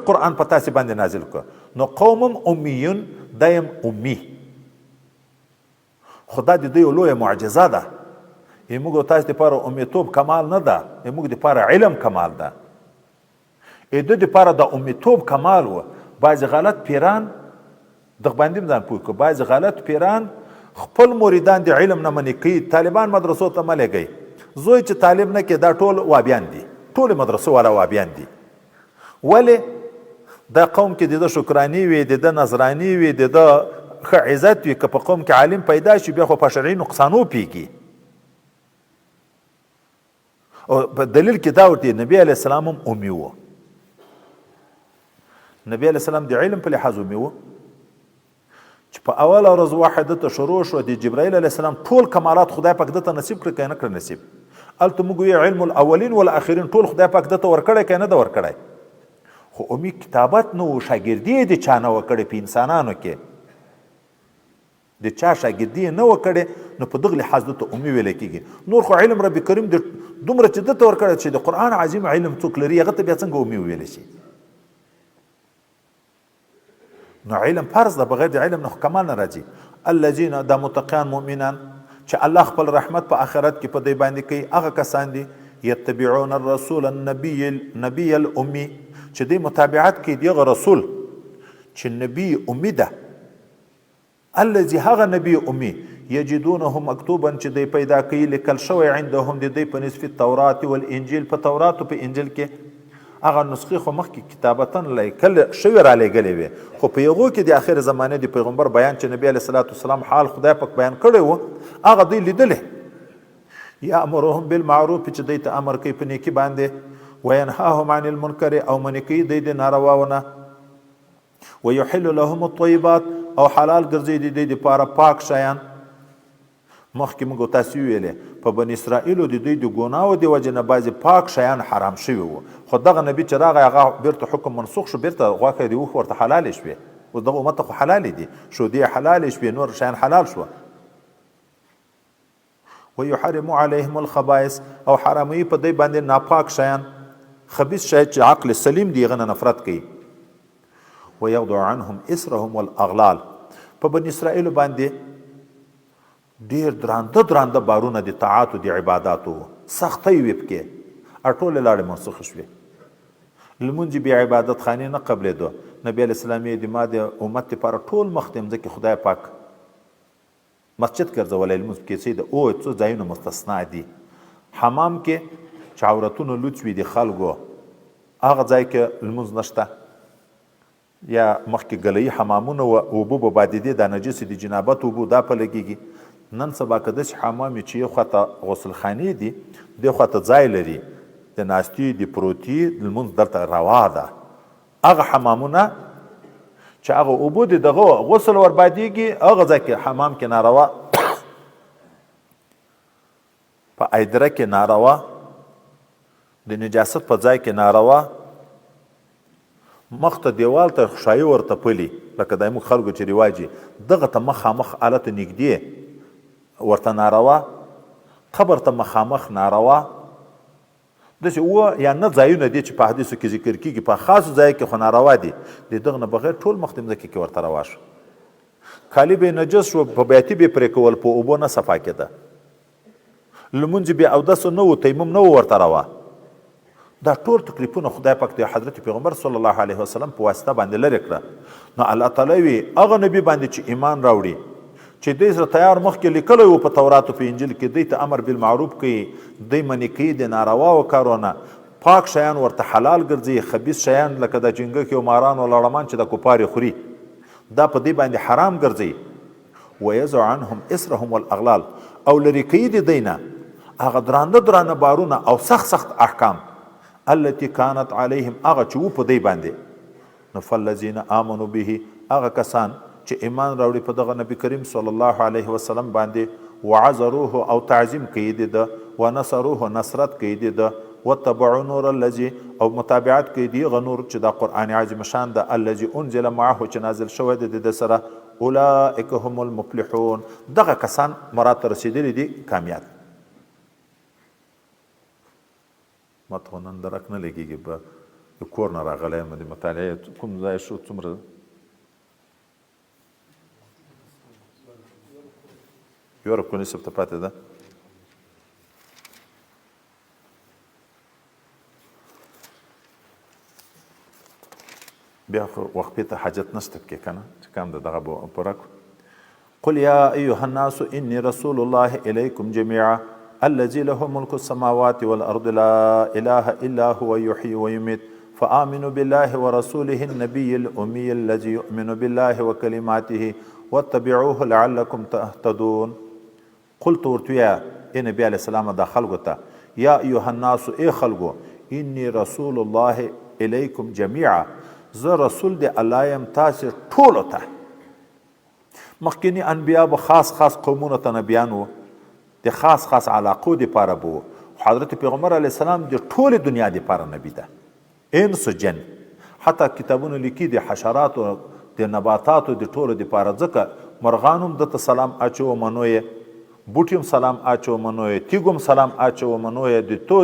قرآن په تاسې باندې نازل کړ. نو قوم امیون دیم امی، خو دا د دوی لویه معجزه ده. موږ او تاسو دپاره امیتوب کمال نه ده، موږ دپاره علم کمال ده. د ده دپاره د امیتوب کمال و. بعضې غلط پیران دغه باندې هم ځان پوه کړو، بعضې غلط پیران خپل مریدان د علم نه منې کوي. طالبان مدرسو ته مه لېږئ، زوی چې طالب نه کې دا ټول وابیان دي، ټول مدرسو والا وابیان دي. ولې دا قوم کې د ده شکراني وي، د ده نظراني وي، د ده ښه عزت وي. که په قوم کې عالم پیدا شي بیا خو په شرعي نقصانو پیږي. او په دلیل کې دا ورته نبی علیه السلام هم امي و. نبی علیه السلام د علم په لحاظ امي و، چې په اوله ورځ وحی ده ته شروع شو، د جبرائیل علیه السلام ټول کمالات خدای پاک ده ته نصیب کړ که نه کړ نصیب. هلته موږ وی علم الاولین والآخرین ټول خدای پاک ده ته ورکړی که نه ده ورکړی. خو امي کتابت نه و، شاګردي یې د چا نه وه کړې، په انسانانو کې د چا شاګردي یې نه وه کړې، نو په دغه لحاظ ده ته امي ویل کېږي. نور خو علم رب کریم د دومره چې ده ته ورکړی چې د قرآن عظیم علم څوک لري هغه ته بیا څنګه امي وویل شي؟ نو علم فرض ده، بغیر د علم نه خو کمال نه راځي. الذین دا متقیان مؤمنان چې الله خپل رحمت په آخرت کې په دوی باندې کوي، هغه کسان دي یتبعون الرسول النبی نبی الامي، چې دوی متابعت کوي دغه رسول چې نبی امي ده. الذي هغه نبي امي یجدونه مکتوبا چې دی پیدا کوي لیکل شوی عندهم د دوی په نصف التورات والانجیل، په تورات او په انجیل کې. هغه نسخې خو مخکې کتابتا لیکل شوې را لېږلې وې، خو په هغو کې د اخر زمانې د پیغمبر بیان چې نبی علیه الصلاة والسلام حال خدای پاک بیان کړی و هغه دوی لیدلې. یامرهم بالمعروف چې دوی ته امر کوي په نیکي باندې، وینهاهم عن المنکر او منع کوي دوی د نارواونه، ويحل لهم الطيبات او حلال ګرځي د دوی دپاره پاک شیان. مخکې موږ تاسو ویلې په بني اسرائیلو د دوی د ګناو د وجې نه بعضې پاک شیان حرام شوي وو، خو دغه نبي چې راغی هغه بیرته حکم منسوخ شو، بیرته غوښه د اوښ ورته حلالې شوې. اوس دغه امت ته خو حلالې دي، شودې حلالې شوې، نور شیان حلال شوه. ويحرم عليهم الخبائث او حراموي په دوی باندې ناپاک شیان، خبيث شی چې عقل سلیم دی هغه نه نفرت کوي. ويغضع عنهم اسرهم والاغلال په بني اسرائیل باندې ډیر درانده درانده بارونه د طاعاتو د عباداتو سختۍ وې پکې، ټولې لاړې منسوخ شوې. لمونځ بې عبادت خانې نه قبلېدو. نبی علیه السلام یې د ما د امت لپاره ټول مخ د مځکې خدای پاک مسجد ګرځولی، لمونځ پکې څه د او څو ځایونه مستثنا دي. حمام کې چې عورتونه لوڅ وي د خلکو هغه ځای کې لمونځ نشته، یا مخکې ګلهیي حمامونه وه، اوبه به بادېدې، دا نجسې د جنابت اوبو دا په لګېږي. نن سبا که داسې حمام وي چې یو خوا ته غسلخانې دي، دې خوا ته ځای لري د ناستې د پروتې، لمونځ دلته روا ده. هغه حمامونه چې هغه اوبه د دغه غسل ور بادېږي هغه ځای کې حمام کې ناروا، په ایدره کې ناروا، د نجاست په ځای کې ناروا، مخ ته دیوال ته خوشایي ورته پلي لکه د موږ خلکو چې رواج دغه ته مخامخ آله ته نږدې ورته ناروا، قبر ته مخامخ ناروا. داسې اووه یا نه ځایونه دي چې په حدیثو کې ذکر کیږي، په خاصو ځای کې خو ناروا دي، د دغه نه بغیر ټول مخ د مځکې کې ورته روا شو. کالي به نجس شو، په بیاتي به پرې کول، په اوبو نه صفا کېده، لمونځ بې اودسه نه و، تیمم نه و ورته روا. دا ټول تکلیفونه خدای پاک د حضرت پیغمبر صلی الله علیه وسلم په واسطه باندې لرې کړه. نو الله تعالی وی هغه نبی باندې چې ایمان راوړي، چې دوی سره تیار مخکې لیکلی وو په تورات او په انجیل کې، دوی ته امر بالمعروف کوي، دوی منع کوي د نارواو کارونه، پاک شیان ورته حلال ګرځي، خبیث شیان لکه د چنګښې او ماران او لړمان چې د کفار خوري دا په دوی باندې حرام ګرځي. ویضع عنهم اسرهم والاغلال او لرې کوي د دوی نه هغه درانده درانه بارونه او سخت سخت احکام التي كانت عليهم هغه چې وو په دوی باندې. نو فالذین آمنوا به هغه کسان چې ایمان راوړي په دغه نبی کریم صلی الله علیه وسلم باندې، وعزروه او تعظیم کوي د ده، ونصروه نصرت کوي د ده، واتبعوا نور الذي او متابعت کوي د هغه نور چې دا قرآن عظیم شان ده، الذي انزل معه چې نازل شوی دی د ده سره، اولئک هم المفلحون دغه کسان مراد ته رسېدلي دي کامیاب. ماته خو نن درک نه لګېږي. په د کور نه راغلی یم، د مطالعې کوم ځای شو څومره یو رکن نصف ته پاتې ده. بیا خو وقفې ته حاجت نشته پکې که نه چې کم د دغه به پوره کړو. قل یا ایها الناس انی رسول الله الیکم جمیعا الذي له ملک السماوات والارض لا اله الا هو یحیی ویمیت فآمنوا بالله ورسوله النبي الأمي الذي يؤمن بالله وكلماته واتبعوه لعلكم تهتدون. قل ته ورته ووایه ای نبی علیه السلام دا خلکو ته، یا ایها الناس ای خلکو، انی رسول الله الیکم جمیعا، زه رسول د الله یم تاسې ټولو ته. مخکیني انبیا به خاص خاص قومونو ته نبیان وو، د خاص خاص علاقو دپاره به وو، خو حضرت پیغمبر علیه السلام د ټولې دنیا دپاره نبي ده. انس جن حتی کتابونه لیکي د حشراتو د نباتاتو د ټولو دپاره، ځکه مرغان هم ده ته سلام اچوه منو یې، بوټي هم سلام اچوه منو یې، تیږو هم سلام اچوه منو یې، د تو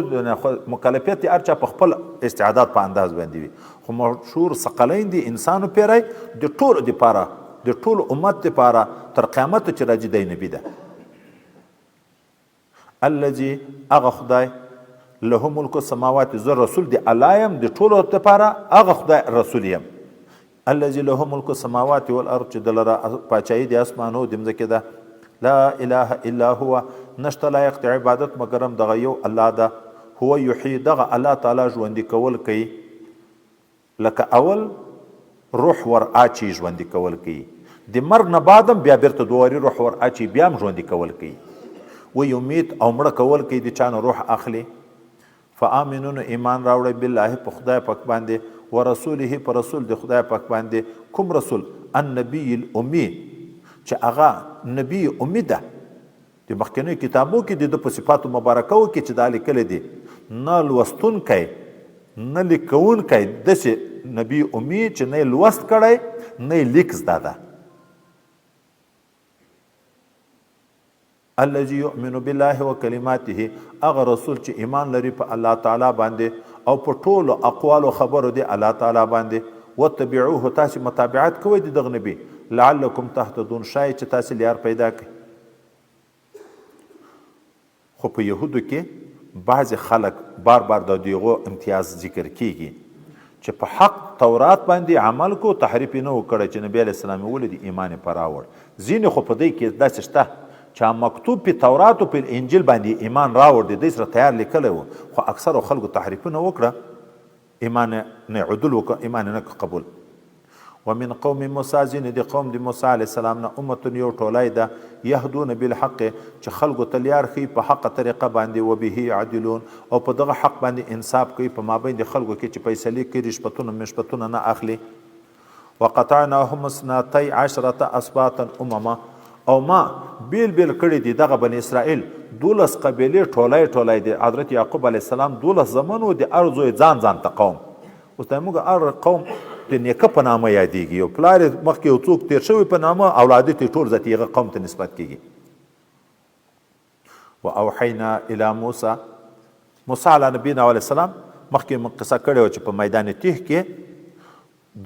مکلفیت یې هر چا په خپل استعداد په انداز باندې وي، خو مشهور ثقلین دي انسانو پیری د ټولو دپاره د ټول امت دپاره تر قیامته چې راځي دی نبي ده. الذي هغه خدای له ملک السماوات، زه رسول دی الله یم د ټولو لپاره هغه خدای رسول یم، الذي له ملک السماوات والارض چې دلره پاچاهي د اسمانو د مځکې ده، لا اله الا هو نشته لایق د عبادت مګرم دغه یو الله ده، هو یحیی دغه الله تعالی ژوندي کول کوي، لکه اول روح ور اچي ژوندي کول کوي، د مرګ نه بعد هم بیا بیرته دواري روح ور اچي بیا هم ژوندي کول کوي، و یمیت او مړه کول کوي د چا نه روح اخلي. فآمنو نو ایمان راوړئ بالله په خدای پاک باندې، ورسوله په رسول د خدای پاک باندې، کوم رسول؟ النبی الامي چې هغه نبی امي ده، د مخکنیو کتابو کې د ده په صفاتو مبارکو کې چې دا لیکلی دي، نه لوستونکی نه لیکونکی، داسې نبی امي چې نه یې لوست کړی نه یې لیک زده ده. الذي يؤمن بالله وکلماته هغه رسول چې ایمان لري په الله تعالی باندې او په ټولو اقوالو خبرو دی الله تعالی باندې، واتبعوه تاسې متابعت کوئ د دغه نبي، لعلکم تهتدون شاید چې تاسې لیار پیدا کړئ. خو په یهودو کې بعضې خلک بار بار د دیغو امتیاز ذکر کیږي چې په حق تورات باندې عمل کو، تحریف یې نه و کړی، چې نبی علیه السلام یې ولید ایمان یې په راوړ. ځینې خو په دی کې داسې شته چې مکتوب په تورات او په انجیل باندې ایمان راوړ، د دوی سره تیار لیکلی و، خو اکثرو خلکو تحریفونه وکړه، ایمان نه عدول وکړ، ایمان نه قبول. ومن قوم موسی ځینې د قوم د موسی علیه السلام نه امة یو ټولی ده، یهدون بالحق چې خلکو ته لیار ښیي په حقه طریقه باندې، وبه یعدلون او په دغه حق باندې انصاف کوي په مابین د خلکو کې چې فیصلې کوي رشوتونه مشوتونه نه اخلي. وقطعناهم اثنتي عشرة اسباطا امما او ما بیل بیل کړي دي دغه بني اسرائیل دولس قبیلې ټولی ټولی دي. حضرت یعقوب علیه السلام دولس زمن و، د هر زوی ځان ځان ته قوم. اوس دا موږ هر قوم د نیکه په نامه یادېږي، یو پلار یې مخکې یو څوک تېر شوی په نامه اولاد یې ټول ذاتي هغه قوم ته نسبت کېږي. و اوحینا الی موسی، موسی علی نبینا علیه السلام مخکې موږ قصه کړې وه چې په میدان تیه کې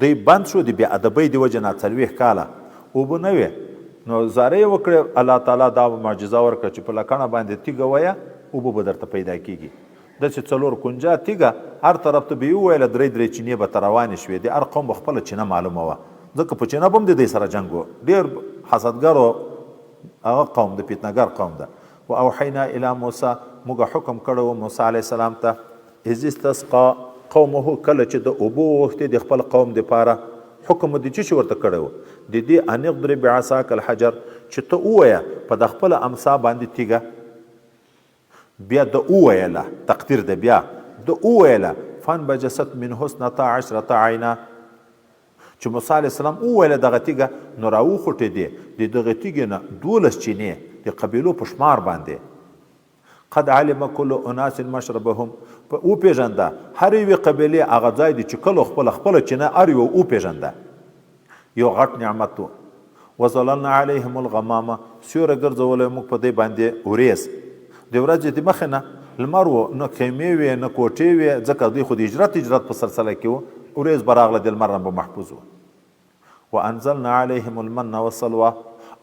دی بند شو د بې ادبۍ د وجې نه 40 کاله اوبه نه وې، نو زارۍ یې وکړې، الله تعالی دا معجزه ورکړه چې په لکڼه باندې تیږه ویه اوبه به درته پیدا کیږي. داسې څلور کنجه تیږه هر طرف ته به یې وویله، درې درې چینې به ته روانې شوې، د هر قوم به خپله چینه معلومه وه، ځکه په چینه به هم د دوی سره جنګ و، ډېر حسدګر و هغه قوم، د فتنهګر قوم ده. و اوحینا الی موسی، موږ حکم کړی و موسی علیه السلام ته، اذ استسقا قومه، کله چې ده اوبه وغوښتې د خپل قوم دپاره، حکم مو د څه شي ورته کړی و؟ د دې ان اضرب بعصاک الحجر، چې ته ووایه په د خپله امسا باندې تیږه. بیا ده وویله، تقدیر ده، بیا ده وویله، فانبجست منه اثنتا عشرة عینا، چې موسی علیه السلام وویله دغه تیږه، نو راوخوټېدې د دغې تیږې نه 12 چینې د قبیلو په شمار باندې. قد علم کل اناس مشربهم، په وپېژنده هر یوې قبیلې هغه ځای د چکلو خپله خپله چینه هر یو وپېژنده. یو غټ نعمت و. وظللنا علیهم الغمامه، سیوری ګرځولی موږ په دی باندې وریځ د ورځې د مخې نه لمر و، نه خیمې وې، نه کوټې وې، ځکه دوی خو د هجرت هجرت په سلسله کې وو، ورېځ به راغله د لمر نه به محفوظ وو. وانزلنا علیهم المن والسلوى،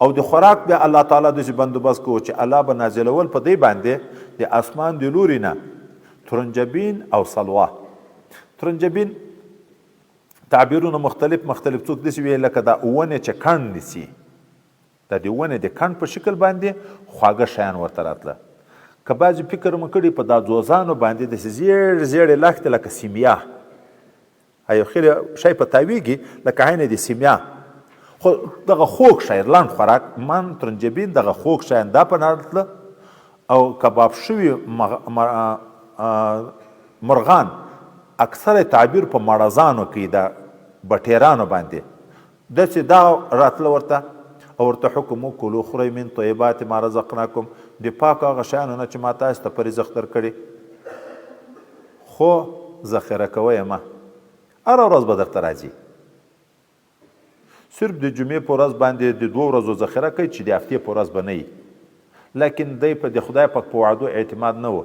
او د خوراک بیا الله تعالی داسې بندوبست کوو چې الله به نازلول په دی باندې د اسمان د لوري نه ترنجبین او سلوا. ترنجبین تعبیرونه مختلف مختلف، څوک داسې ویل لکه دا ونې چې کڼ نیسي، دا د ونې د کڼ په شکل باندې خواږه شیان ورته راتله. که بعضې فکر مو کړي په دا ځوځانو باندې داسې زیړ زیړې لښتې لکه سیمیا، ایو خیر شی په تاویږي لکه عین د سیمیا، خو دغه خوږ شی لنډ خوراک من ترنجبین دغه خوږ شیان دا په راتله، او کباب شوي مرغان اکثره تعبیر په مړزانو کوي، د بټیرانو باندې داسې دا راتله ورته، او ورته حکم وکړو خورئ من طیبات ما رزقناکم، د پاکو هغه شیانو نه چې ما تاسو ته په رزق درکړي، خو ذخیره کوئ یې مه، هره ورځ به درته راځي. صرف د جمعې په ورځ باندې د دوو ورځو ذخیره کوي چې د هفتې په ورځ به نه وي. لیکن دی په د خدای پاک په وعدو اعتماد نه و،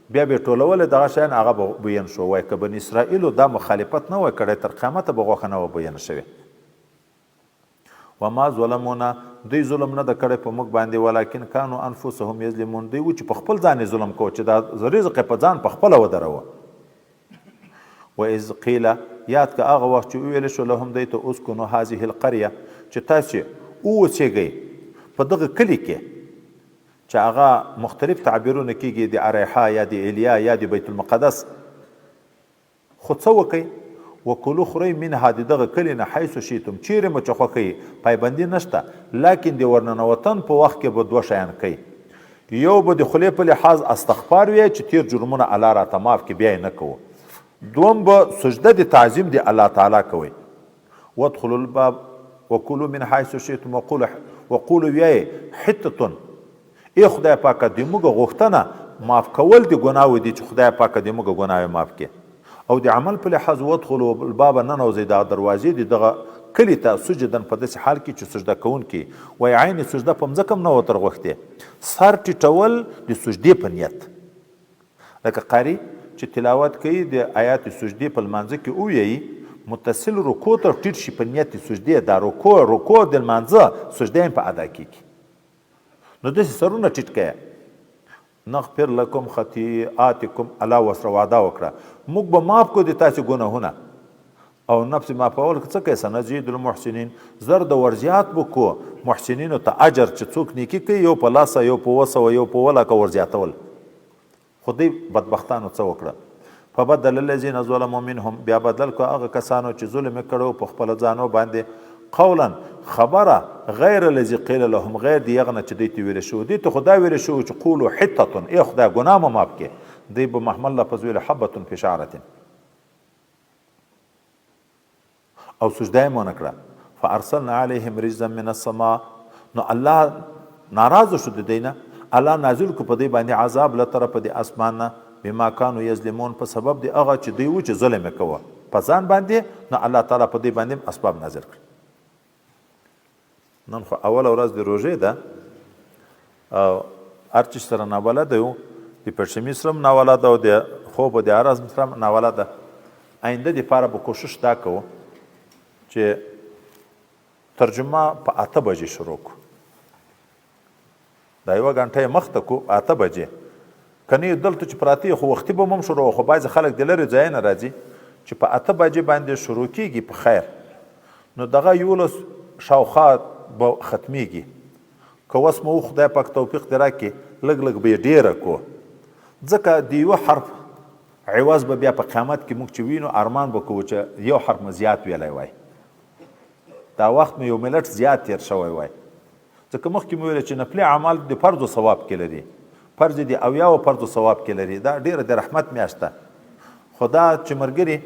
بیا به یې ټولولې دغه شیان، هغه به بوین شو. وای که بني اسرائیلو دا مخالفت نه وای کړی تر قیامته به غوښه نه وه بوینه شوې. وما ظلمونا، دوی ظلم نه ده کړی په موږ باندې، ولکن کانو انفسهم یظلمون، دوی و چې په خپل ځان یې ظلم کوو چې دا رزق یې په ځان په خپله ودروه. واذ قیل، یاد که هغه وخت چې وویل شو لهم دوی ته اسکنو هذه القریه، چې تاسې اوسېږئ په دغه کلي کې چې هغه مختلف تعبیرونه کېږي د اریحا یا د ایلیا یا د بیت المقدس، خو څه وکئ، وکلو خورئ منها د دغه کلي نه حیث شئتم، چېرې مو چې خوښه وي، پایبندي نشته، لاکن د ورننوتن په وخت کې به دوه شیان کوئ، یو به د خولې په لحاظ استغفار وي چې تېر جرمونه الله راته معاف کړي بیا یې نه کوو، دوم به سجده د تعظیم د الله تعالی کوئ، وادخلوا الباب وکلوا من حیث شئتم وقولوا وقولوا ویایئ حطة، ای خدای پاکه د موږ غوښتنه معاف کول د ګناوو دي چې خدای پاکه د موږ ګناوې معاف کړي، او د عمل په لحاظ وادخلوا الباب ننوځئ دغه دروازې د دغه کلي ته سجدا په داسې حال کې چې سجده کوونکي وای، عین سجده په مځکه هم نه وه تر غوښتې، سر ټیټول د سجدې په نیت، لکه قاري چې تلاوت کوي د آیات سجدې په لمانځه کې وویایي متصل رکوع ته ټیټ شي په نیت سجدې، دا رکوع رکوع د لمانځه سجده هم په ادا کیږي، نو داسې سرونه ټیټ کړه. نغفر لکم خطیئاتکم، الله ورسره وعده وکړه موږ به معاف کړو د تاسې ګناهونه، او نفس معافول څه کوي؟ سنزید المحسنین، زر د ورزیات به کو محسنینو ته اجر چې څوک نیکي کوي یو په لاسه یو په 700 یو په 7 لکه ورزیاتول. خو دوی بدبختانو څه وکړه؟ فبدل الذین ظلموا منهم، بیا بدل کړو هغه کسانو چې ظلم یې کړی و په خپلو ځانو باندې، قولا خبره غیر الذي قیل لهم، غیر د هغه نه چې دوی ته ویل شوي. دوی ته خو دا ویل شوي چې قولوا حطة، ای خدای ګناه مو معاف کړې، دوی به محمل لفظ ویل حبة فی شعرة، او سجده یې مو نه کړه. فارسلنا علیهم رجزا من السماء، نو الله ناراضه شو د دوی نه، الله نازل کړو په دوی باندې عذاب له طرفه د اسمان نه، بما کانو یظلمون، په سبب د هغه چې دوی وو چې ظلم یې کوه په ځان باندې، نو الله تعالی په دوی باندې هم اسباب نازل کړل. نن خو اوله ورځ د روژې ده او هر چیز سره نابلده یو، د پړشمي سره هم نابلده او د خوب او د عرض سره هم نابلده. آینده دپاره به کوشش دا کوو چې ترجمه په 8 بجې شروع کړو، دا یوه ګنټه یې مخته کو 8 بجې، که نه دلته چې پراته یو خو وختي به مو هم شروع، خو بعضې خلک د لرې ځایه نه راځي چې په 8 بجې باندې شروع کېږي په خیر، نو دغه 11 شاوخوا به ختمیږي. که وس مو خدای پاک توفیق دې راکړي لږ لږ به یې ډېره کو، ځکه د یوه حرف عوض به بیا په قیامت کې موږ چې وینو ارمان به کوو چې یو حرف مو زیات ویلی وای، دا وخت مو یو ملټ زیات تېر شوی وای. ځکه مخکې مو ویل چې نفلي اعمال د فرضو ثواب کې لري، فرض د 70 فرضو ثواب کې لري، دا ډېره د رحمت میاشت ده. خو دا چې ملګري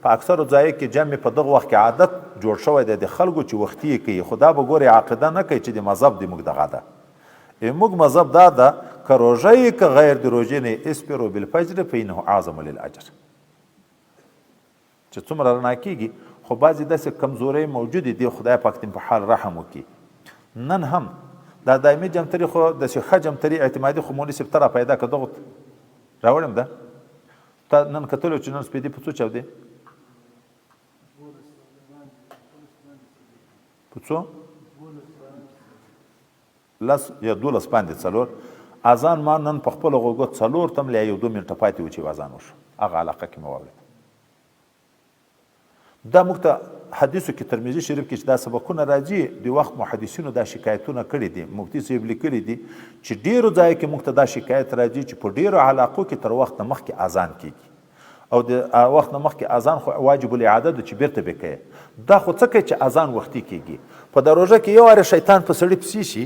په اکثرو ځایو کې جمع په دغه وخت کې عادت جوړ شوی دی د خلکو چې وختي یې کوي، خو دا به ګورې عقیده نه کوي چې د مذهب د موږ دغه ده. موږ مذهب دا ده که روژه یې که غیر د روژې نه یې اسپرو بالفجر فإنه اعظم للاجر، چې څومره رڼا کېږي. خو بعضې داسې کمزورۍ موجودې دي، خدای پاک دې په حال رحم وکړي. نن هم دا دایمي جمتري خو داسې ښه جمتري اعتمادي خو مولوي صاحب ته را پیدا که دغه راوړم ده تا نن کتلو چې نن سپېدې په څو چاودې؟ په څو؟ لس یا دولس باندې څلور. اذان ما نن په خپلو غوږو څلور تم لا یو دوه منټه پاتې و چې اذان وشو، هغه علاقه کې مې واورېد. دا موږ ته حدیثو کې ترمذي شریف کې چې دا سبقونه راځي، د وخت محدثینو دا شکایتونه کړي دي، مفتي صاحب لیکلي دي چې ډیرو ځایو کې موږ ته دا شکایت راځي چې په ډیرو علاقو کې تر وخت نه مخکې اذان کیږي، او د وخت نه مخکې اذان خو واجب الاعاده ده چې بیرته به کوي. دا خو څه کوي چې اذان وختي کیږي. په د روژه کې یو وارې شیطان په سړي پسې شي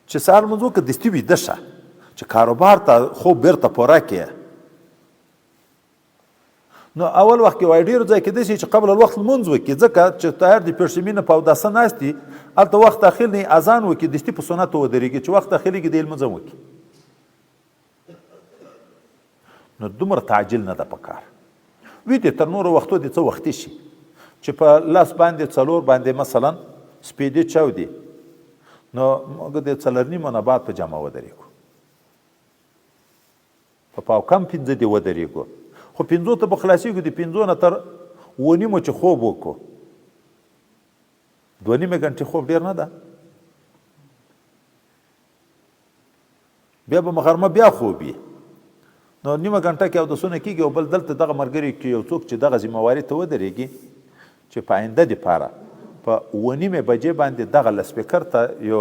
چې سهار لمونځ وکړه دستي ویده شه چې کاروبار ته خوب بیرته پوره کړې. نو اول وخت کې وایي ډېرو ځای کې داسې چې قبل الوخت لمونځ وکړي، ځکه چې تیار دي پېښمې نه په اوداسه ناست دي، هلته وخت داخل نه اذان وکړي، دستي په سنتو ودرېږي، چې وخت داخلېږي دی لمونځ هم وکړي. نو دومره تعجیل نه ده پکار. وي دې تر نورو وختو دې څه وختي شي چې په لاس باندې څلور باندې مثلا سپېدې چاودي، نو موږ د څلور نیمو نه بعد په جمع ودرېږو، په پاو کم پنځه دې ودرېږو، خو پنځو ته به خلاصېږو، د پنځو نه تر اووه نیمو چې خوب وکړو، دوه نیمې ګنټې خوب ډېر نه ده، بیا به غرمه بیا خوب وي، نو نیمه ګنټه کې اودسونه کېږي. او بل دلته دغه ملګري کې یو څوک چې دغه ذمه ته ودرېږي چې په آینده دپاره په اووه نیمې بجې باندې دغه لسپیکر ته یو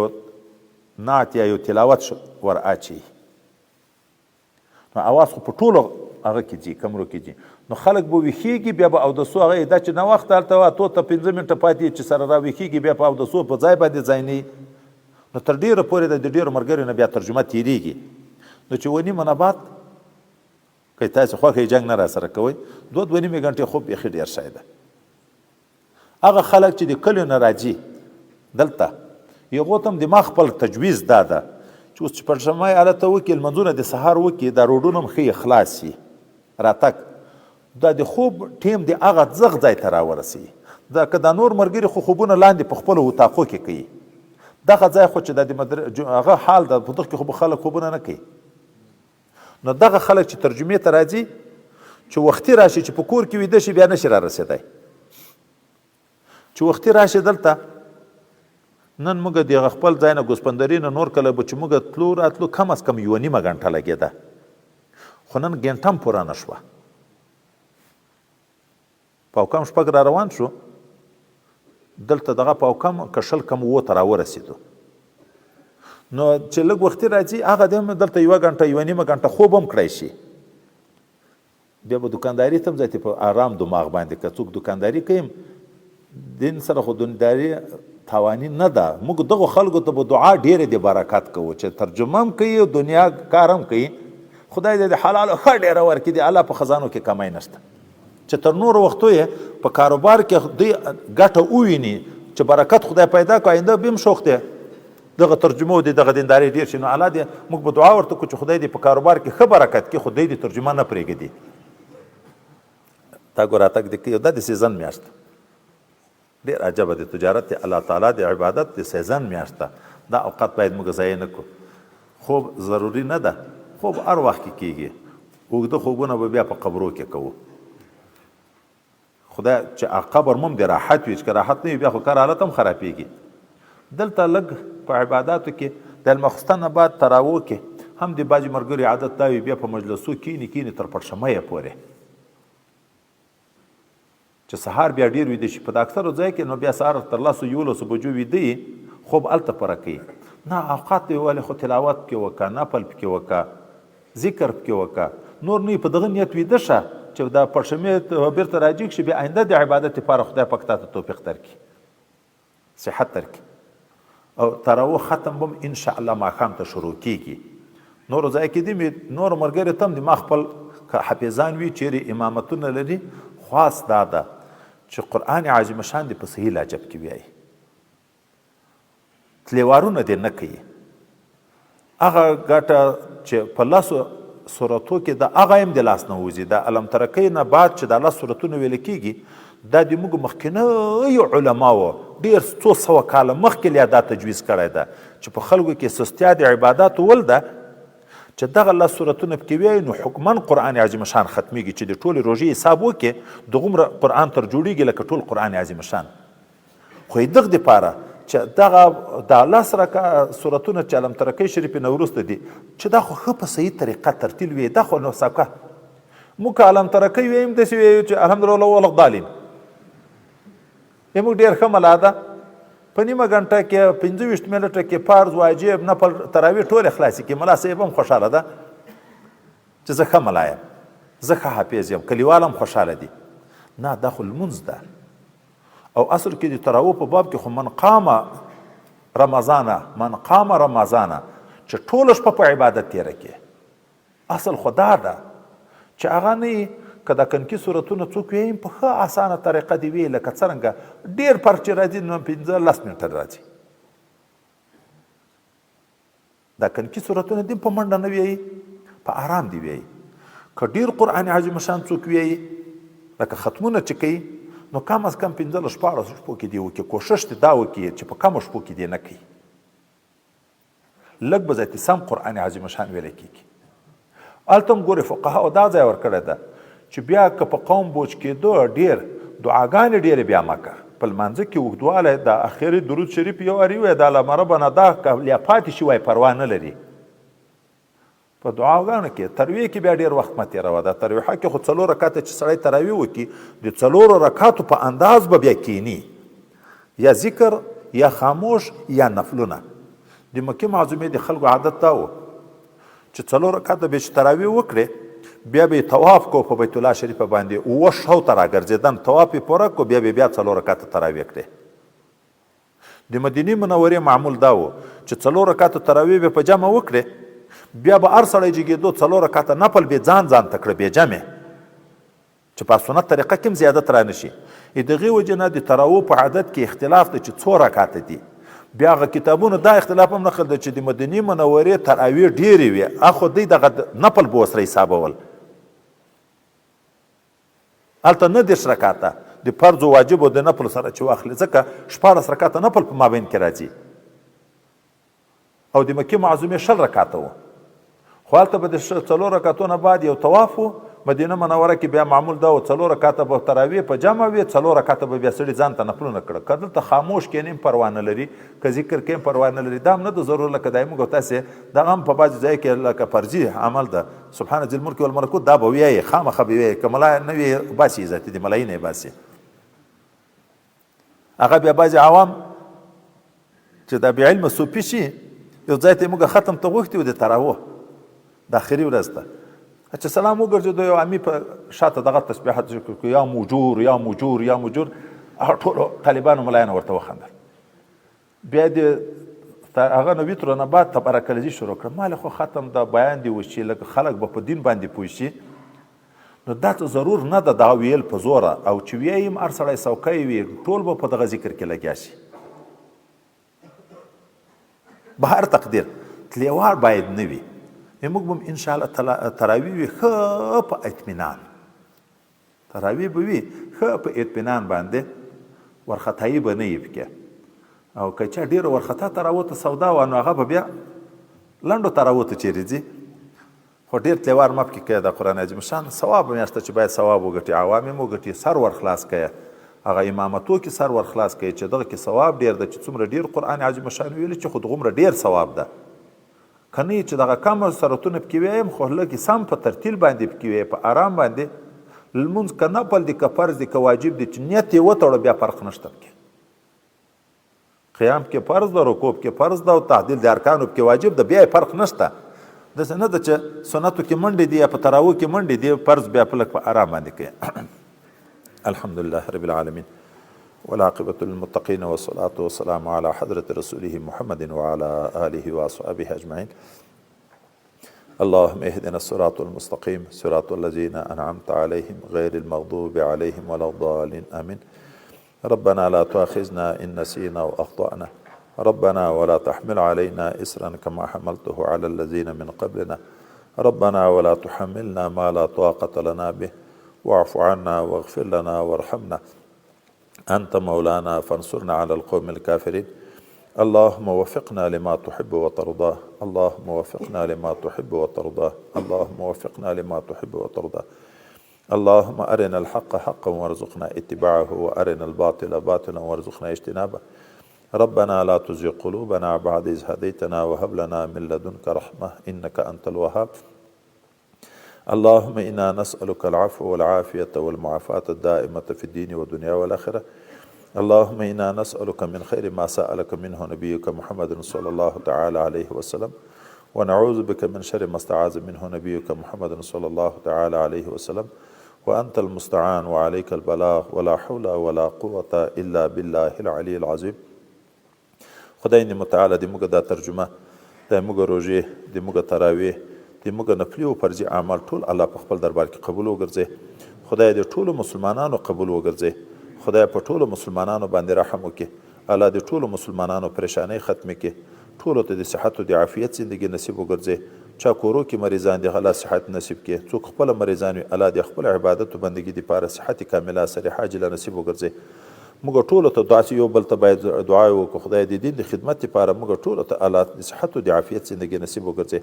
نعت یا یو تلاوت ور اچوي، نو اواز خو په ټولو هغه کې ځي، کمرو کې ځي، نو خلک به ویښېږي، بیا به اودسو هغه دا چې ناوخته هلته اتو ته پنځه منټه پاتې چې سره را ویښېږي، بیا په اودسو په ځای باندې ځای نه، نو تر ډېره پورې د ډېرو ملګریو نه بیا ترجمه تېرېږي. نو چې اووه نیمه نه بعد که تاسې خوښه یې جنګ نه را سره کوئ، دوه دوه نیمې ګنټې خوب بیخي ډېر شی ده. هغه خلک چې د کلیو نه راځي دلته، هغو ته هم د ما خپل تجویز دا ده چې اوس چې پړشمای هلته وکړي، لمونځونه د سهار وکړي، دا روډونه هم ښه اخلاص شي، راتګ دا د خوب ټیم د هغه ځغ ځای ته راورسوي. دا که دا نور ملګري خو خوبونه لاندې په خپلو اتاقو کې کوي، دغه ځای خو چې دا د هغه حال ده، په دغه کې خو به خلک خوبونه نه کوي. نو دغه خلک چې ترجمې ته راځي چې وختي راشي، چې په کور کې ویده شي بیا نشي را رسېدی، چې وختي راشي دلته. نن موږ د هغه خپل ځای نه ګوسپندرې نه نور کله به چې موږ تلو راتلو کم از کم یوه نیمه ګنټه لګېده، خو نن ګنټه هم پوره نه شوه. پاو کم شپږ را روان شو، دلته دغه پاو کم که شل کم اوو ته راورسېدو. نو چې لږ وختي راځي هغه دی هم دلته یوه ګنټه یوه نیمه ګنټه خوب هم کړی شي، بیا به دکانداري ته هم ځای په آرام دماغ باندې. که څوک دکانداري کوي دین سره خو دنداري تاواني نه ده، موږ دغو خلکو ته به دعا ډېره د برکت کوو چې ترجمه هم کوي او دنیا کار هم کوي، خدای دې د حلالو ښه ډېره ورکړي، د الله په خزانو کې کمی نشته، چې تر نورو وختو یې په کاروبار کې دوی ګټه وویني چې برکت خدای پیدا کړي، آینده به هم شوق دی دغه ترجمو دې دغه دینداري ډېر شي. نو الله دې موږ به دعا ورته کړو چې خدای دې په کاروبار کې ښه برکت کړي، خو دوی دې ترجمه نه پرېږدي. تا ګور راتګ دې کوي، دا د سیزن میاشت ډېر عجبه د تجارت دی، الله تعالی د عبادت د سیزن میاشت ده، دا اوقات باید موږ ضایع نه کړو. خوب ضروري نه ده، خوب هر وخت کې کېږي، اوږده خوبونه به بیا په قبرو کې کوو. خدای چې قبر مم د راحت وي، چې که راحت نه وي بیا خو کار حالت هم خرابېږي. دلته لږ په عباداتو کې د المخستن نه بعد تراوو کې هم د بعضې ملګرو عادت دا وي بیا په مجلسو کیني کیني تر پړشمیه پورې، چې سهار بیا ډېر ویده شي. په د اکثرو ځای کې نو بیا سهار تر لسو یولسو بجو ویده یي، خوب هلته پوره کوي. نه اوقات دی ولې خو تلاوت پکې وکړه، نفل پکې وکړه، ذکر پکې وکړه، نور نه په دغه نیت ویده شه چې دا پړشمې بېرته راجیګ شي، بیا آینده د عبادت لپاره خدای پاک تا ته توفیق درکړي، صحت درکړي. او تراوه ختم به هم ان شاء الله ماښام ته شروع کیږي. نورو ځای کې دي نورو ملګرو ته هم دي ما خپل که حافظان وي چیرې امامتونه لري، خواست دا ده چې قرآن عظیم شان دې په صحیح لهجه پکې ویایي، تلیوارونه دې نه کوي. هغه ګټه چې په لسو سورتو کې د هغه هم د لاس نه وځي، د الم ترکۍ نه بعد چې دا لس سورتونه ویل کېږي، دا د موږ مخکنیو علماو ډېر څو سوه کاله مخکې لا دا تجویز کړی ده چې په خلکو کې سستیا د عباداتو ول ده، چې دغه لس سورتونه پکې ویایي نو حکما قرآن عظیم شان ختمیږي، چې د ټولې روژې حساب وکړي دغومره قرآن تر جوړیږي لکه ټول قرآن عظیم شان. خو یې دغه دپاره چې دغه دا لس رکا سورتونه چې علم ترکۍ شریفې نه وروسته دي، چې دا خو ښه په صحیح طریقه ترتیل وي، دا خو نو ساکه موږ که علم ترکۍ ویم داسې ویو چې الحمدلله ولا الضالین، موږ ډېر ښه ملا ده، په نیمه ګنټه کې 25 منټه کې فرض واجب نفل تراویح ټولې خلاصې کړي. ملا صاحب هم خوشحاله ده چې زه ښه ملا یم، زه ښه حافظ یم، کلیوال هم خوشحاله دي. نه، دا خو لمونځ ده. او اصل کې د تراوو په باب کې خو من قام رمضانه، من قام رمضانه چې ټوله شپه په عبادت تېره کړي. اصل خو دا ده چې هغه نه که دا کنکي سورتونه څوک وایي په ښه اسانه طریقه دې وي، لکه څرنګه ډېر فرق چې راځي نو 15 منټه راځي. دا کنکي سورتونه دې په منډه نه ویایي، په آرام دې ویایي. که ډېر قرآن عظیم شان څوک ویایي لکه ختمونه چې کوي نو کم از کم 15 16 شپو کې دې وکړي، کوشش دې دا وکړي چې په کمو شپو کې دې نه کوي، لږ به ذاتي سم قرآن عظیم شان ویلی کېږي. هلته هم ګورې فقهاو دا ځای ورکړی ده چې بیا که په قوم بوج کېدو ډېر دعاګانې ډېرې بیا مه که، په لمانځه کې اوږدوالی د اخري درود شریف یو اری وایي دا لمره به نه دا که لیا پاتې شي وایي پروا نه لري. په دعاګانو کې ترویح کې بیا ډېر وخت مه تېروه. دا ترویحه کې خو 4 رکعته چې سړی تراویح وکړي د 4 رکعاتو په انداز به بیا کینی، یا ذکر یا خاموش یا نفلونه. د مکې معظمې د خلکو عادت دا و چې 4 رکعته به چې تراویح وکړي بیا به یې طواف کو په بیت الله شریفه باندې 7 شوته راګرځېدن، طواف یې پوره کو بیا به بیا 4 رکعته تراویح کړې. د مدینې منورې معمول دا و چې 4 رکعته تراویح به په جمع وکړې، بیا به هر سړی جګېدو 4 رکعته نفل به ځان ځان ته کړه بې جمع، چې په سنت طریقه کې هم زیادت را نشي. د دغې وجې نه د تراوو په عدد کې اختلاف دی چې څو رکعته دي. بیا هغه کتابونو دا اختلاف هم نقل دی چې د مدینې منورې تراویح ډېرې وې، اخو دوی دغه نفل به ورسره حسابول. هلته نه 30 رکعته د فرض و واجب او د نفل سره چې واخلي، ځکه 16 رکعته نفل په مابین کې راځي، او د مکې معظمې 20 رکعته و. خو هلته به د 4 رکعتو نه بعد یو طواف و. مدینه منوره کې بیا معمول دا و 4 رکعته به تراویح په جمع وي، 4 رکعته به بیا سړي ځان ته نفلونه کړه. که دلته خاموش کښېنې هم پروا نه لري، که ذکر کوې هم پروا نه لري. دا هم نه ده ضرور لکه دا موږ تاسې دغه هم په بعضې ځای کې لکه فرضي عمل ده، سبحان ذي الملک والملکوت دا به ویایي، خامخا به ویایي، که ملا نه وي باسي عزت دې ملایي نه باسي. هغه بیا بعضې عوام چې دا بې علمه صوفي شي، یو ځای ته یې موږ ختم ته غوښتي و د تراوو د اخري ورځ ته، چې سلام وګرځېدو یو عامي په شاته دغه تسبیحات ذکر کړو، یا موجور یا موجور یا موجور، هغه ټولو طالبانو ملایانو ورته وخندل. بیا د هغه نه وترو نه بعد تبارک الذي شروع کړه. ما له خو ختم د بیان دی وشي لکه خلک به په دین باندې پوه شي، نو دا څه ضرور نه ده دا ویل په زوره، او چې ویایم هر سړی څوکی وي ټول به په دغه ذکر کې لګیا شي. به هر تقدیر تلیوار باید نه وي. موږ به هم انشاءالله تراویح وي ښه په اطمینان، تراویح به وي ښه په اطمینان باندې، ورخطایي به نه وي پکې. او که چا ډېره ورخطا تراوو ته سودا وه نو هغه به بیا لنډو تراوو ته چېرې ځي. خو ډېر تلیوار مه پکې کوې. د قرآن عظیم شان ثواب به میاشته چې باید ثواب وګټي، عوام یې وګټي، سر ور خلاص کړي، هغه امامتو کې سر ور خلاص کړي چې دغه کې ثواب ډېر ده، چې څومره ډېر قرآن عظیم شان ویلي چې خو دغومره ډېر ثواب ده. که نه چې دغه کم سورتونه پکې ویم خو لږ سم په ترتیل باندې پکې وایې، په آرام باندې. لمونځ که نفل دی که فرض دی که واجب دی چې نیت یې وتړو بیا فرق نشته پکې. قیام کې فرض ده، رکوع کې فرض ده، او تعدیل د ارکانو کې واجب ده، بیا یې فرق نشته. داسې نه ده چې سنتو کې منډې دي یا په تراوو کې منډې دي، فرض بیا په لږ په آرام باندې کوي. الحمد لله رب العالمين والعاقبة للمتقين والصلاة والسلام على حضرة رسوله محمد وعلى آله وأصحابه أجمعين. اللهم اهدنا الصراط المستقيم صراط الذين أنعمت عليهم غير المغضوب عليهم ولا الضالين آمين. ربنا لا تؤاخذنا إن نسينا وأخطأنا، ربنا ولا تحمل علينا إصرا كما حملته على الذين من قبلنا، ربنا ولا تحملنا ما لا طاقة لنا به، واعف عنا واغفر لنا وارحمنا، أنت مولانا فانصرنا على القوم الكافرين. اللهم وفقنا لما تحب وترضى، اللهم وفقنا لما تحب وترضى، اللهم وفقنا لما تحب وترضى. اللهم أرنا الحق حقا وارزقنا اتباعه، وأرنا الباطل باطلا وارزقنا اجتنابه. ربنا لا تزغ قلوبنا بعد إذ هديتنا وهب لنا من لدنك رحمة إنك أنت الوهاب. اللهم إنا نسألك العفو والعافية والمعافاة الدائمة في الدين والدنيا والآخرة. اللهم إنا نسألك من خير ما سألك منه نبيك محمد صلى الله تعالى عليه وسلم، ونعوذ بك من شر ما استعاذ منه نبيك محمد صلى الله تعالى عليه وسلم، وأنت المستعان وعليك البلاغ، ولا حول ولا قوة إلا بالله العلي العظيم. خدای دې متعال دې موږ دا ترجمه، د موږ روژې، د موږ تراویح، د موږ نفلي او فرضي اعمال ټول الله په خپل دربار کې قبول وګرځي. خدای دې ټولو مسلمانانو قبول وګرځي. خدای په ټولو مسلمانانو باندې رحم وکړي. الله دې ټولو مسلمانانو پریشانۍ ختمې کړي. ټولو ته د صحت او د عافیت زندګي نصیب وګرځي. چا کورو کې مریضان دي الله صحت نصیب کړي. څوک خپله مریضان وي الله دې خپل عبادت او بندګي دپاره صحت کامله صریحه عاجله نصیب وګرځي. موږ ټولو ته داسې یو بل ته باید دعا وکړو. خدای دې دین د خدمت لپاره موږ ټولو ته الله د صحت او د عافیت زندګي نصیب وګرځي.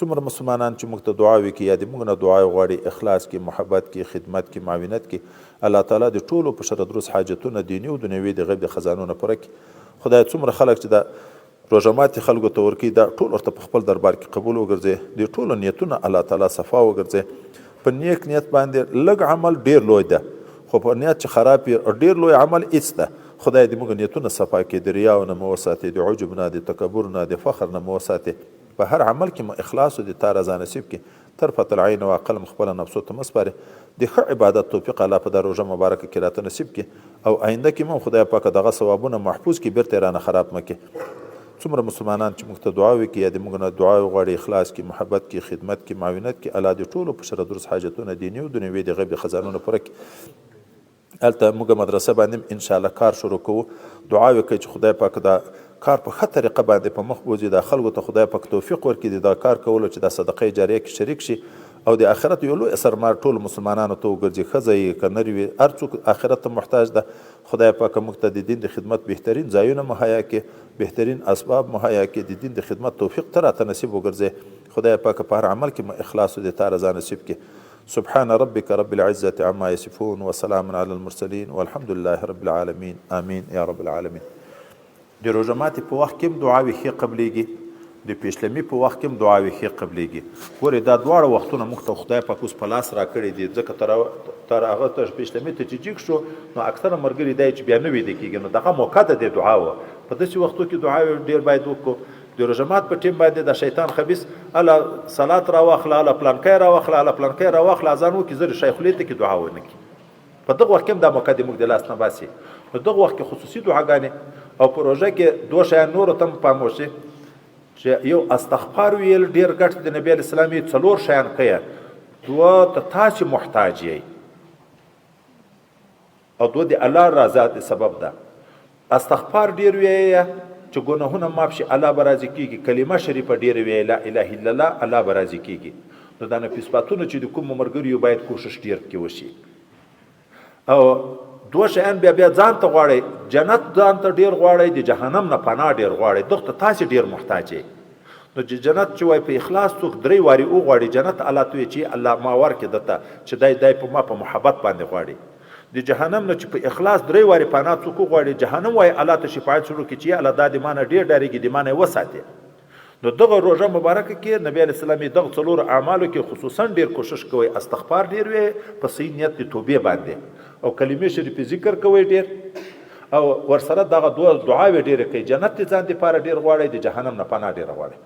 څومره مسلمانان چې موږ ته دعا وکړي یا د موږ نه دعا غواړي، اخلاص کې، محبت کې، خدمت کې، معاونت کې، الله تعالی د ټولو په شر دروس حاجتونه دیني او دنیوي د غیب د خزانو نه پوره کړي. خدای څومره خلک چې دا روژه ماتې خلکو ته ورکوي دا ټول ورته په خپل دربار کې قبول وګرځي. د ټولو نیتونه الله تعالی صفا وګرځي. په نیک نیت باندې لږ عمل ډېر لوی ده، خو په نیت چې خراب وي ډېر لوی عمل هېڅ ده. خدای دې موږ نیتونه صفا کړي، د ریاو نه مو وساتي، د عجب نه، د تکبر نه، د فخر نه مو وساتي. په هر عمل کې مو اخلاص او د تا رضا نصیب کړي. طرفة العین او عقل مو خپله نفسو ته مه سپاري. د ښه عبادت توفیق الله په دا روژه مبارکه کې راته نصیب کړي او آینده کې مو خدای پاک دغه ثوابونه محفوظ کړي، بېرته یې رانه خراب مه کړي. څومره مسلمانان چې موږ ته دعا وکړي یا د موږ نه دعا وغواړي، اخلاص کې، محبت کې، خدمت کې، معاونت کې، الله دې ټولو په شر دروس حاجتونه دیني او دنیوي د غیب د خزانو نه پوره کړي. هلته موږ مدرسه باندې هم انشاءالله کار شروع کوو. دعا وکړئ چې خدای پاک دا کار په ښه طریقه باندې په مخ بوځي، دا خلکو ته خدای پاک توفیق ورکړي د دا کار کولو چې دا صدقه جاریه کې شریک شي او د آخرت یو لوی سرمایه ټولو مسلمانانو ته وګرځي. ښځه یې که نر وي، هر څوک آخرت ته محتاج ده. خدای پاک موږ ته د دین د خدمت بهترین ځایونه مهیا کړي، بهترین اسباب مهیا کړي، د دین د خدمت توفیق ته راته نصیب وګرځي. خدای پاک په هر عمل کې مو اخلاص او د تا رضا نصیب کړي. سبحان ربك رب العزة عما يصفون وسلام على المرسلين والحمد لله رب العالمين، آمين يا رب العالمين. د روژه ماتې په وخت کې هم دعاوې ښې قبلېږي، د پیشلمي په وخت کې هم دعاوې ښې قبلېږي. ګورئ دا دواړه وختونه موږ ته خدای پاک اوس په لاس راکړي دي، ځکه تر هغه تر پیشلمي ته چې جګ شو نو اکثره ملګري دی چې بیا نه ویده کېږي، نو دغه موقع ده د دعا وه. په داسې وختو کې دعاوې ډېر باید وکړو. د روژه مات په ټیم باندې د شیطان خبیث اله صلات راواخله، اله پلانکی راواخله، اله پلانکی راواخله، اذان وکړي، زر شیخ خولې ته کې دعا ونه کړي. په دغه وخت کې هم دا موقع دې موږ د لاس نه باسي. په دغه وخت کې خصوصي دعاګانې او په روژه کې دوه شیان نورو ته هم پام وشي چې یو استغفار ویل ډېر ګټ د نبي علیه السلام یې څلور شیان کوي، دوه ته تاسې محتاج یئ او دوه د الله رضا د سبب ده. استغفار ډېر ویایه چې ګناهونه معاف شي، الله به راضي کېږي. کلمه شریفه ډېره ویایه، لا اله الا الله، الله به راضي کېږي. نو دا نفي صفاتونه چې د کومو ملګریو باید کوشش ډېر پکې وشي. او دوه شیان بیا بیا ځان ته غواړئ، جنت ځان ته ډېر غواړئ، د جهنم نه پناه ډېر غواړئ، دغه ته تاسې ډېر محتاج یئ. نو چې جنت چې وایي په اخلاص څوک درې وارې وغواړي جنت، الله ته وایي چې الله ما ورکړې ده ته چې دی په ما په محبت باندې غواړي. د جهنم نه چې په اخلاص درې وارې پناه څوک وغواړي، جهنم وایي الله ته شفاعت شروع کړي چې الله دا د ما نه ډېر ډارېږي، د ما نه یې وساتي. نو دغه روژه مبارکه کې نبی علیه السلام یې دغه څلورو اعمالو کې خصوصا ډېر کوشش کوئ، استغفار ډېر وي په صحیح نیت د توبې باندې، او کلمې شریفې ذکر کوئ ډېر، او ورسره دغه دوه دعاوې ډېرې کوئ، جنت د ځان دپاره ډېر غواړئ، د جهنم نه پناه ډېره غواړئ.